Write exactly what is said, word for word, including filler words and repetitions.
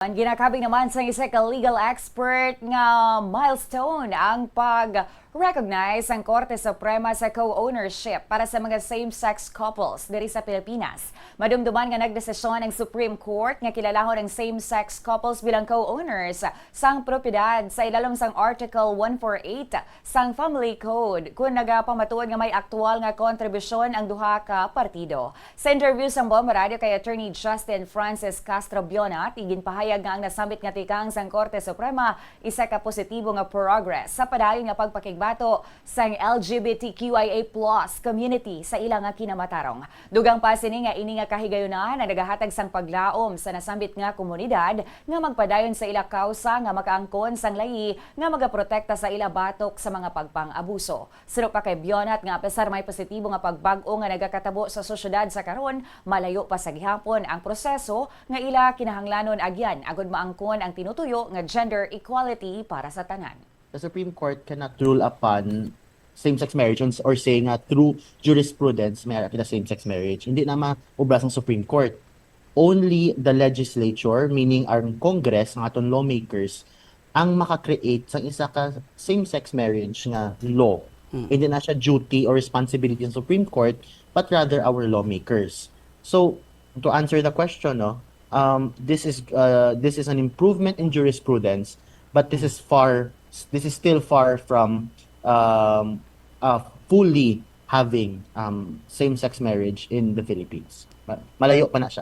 Ginakabig naman sang isa ka legal expert nga milestone ang pag-recognize sang Korte Suprema sa co-ownership para sa mga same-sex couples diri sa Pilipinas. Madumduman nga nagdesisyon ang Supreme Court nga kilalahon ang same-sex couples bilang co-owners sang propiedad sa ilalom sang Article one forty-eight sang Family Code kon nagapamatuod nga may aktual nga kontribusyon ang duha ka partido. Sa interview sang Bombo Radio kay Attorney Justin Francis Castro Bionat, iginpahayag nga ang nasambit nga tikang sang Korte Suprema isa ka positibo nga progress sa padayon nga pagpakigbato sang L G B T Q I A plus community sa ila nga kinamatarong. Dugang pa sini nga ini nga kahigayunan ang nagahatag sang paglaom sa nasambit nga komunidad nga magpadayon sa ila kausa nga makaangkon sang layi nga magaprotekta sa ila batok sa mga pagpang-abuso. Suno pa kay Bionat nga apesar may positibo nga pagbag-o nga nagakatabo sa sosyedad sa karon, malayo pa sa gihapon ang proseso nga ila kinahanglanon agyan agud maangkon ang tinutuyo nga gender equality para sa tanan. The Supreme Court cannot rule upon same-sex marriage or, or say nga through jurisprudence may ara kita same-sex marriage. Hindi na maubra sang Supreme Court. Only the legislature, meaning ang Congress, ang aton lawmakers, ang maka-create sang isa ka same-sex marriage nga law. Hindi na siya duty or responsibility ng Supreme Court, but rather our lawmakers. So, to answer the question, no, um, this is uh, this is an improvement in jurisprudence, but this is far this is still far from um, uh, fully having um, same-sex marriage in the Philippines. Ma- Malayo pa na siya.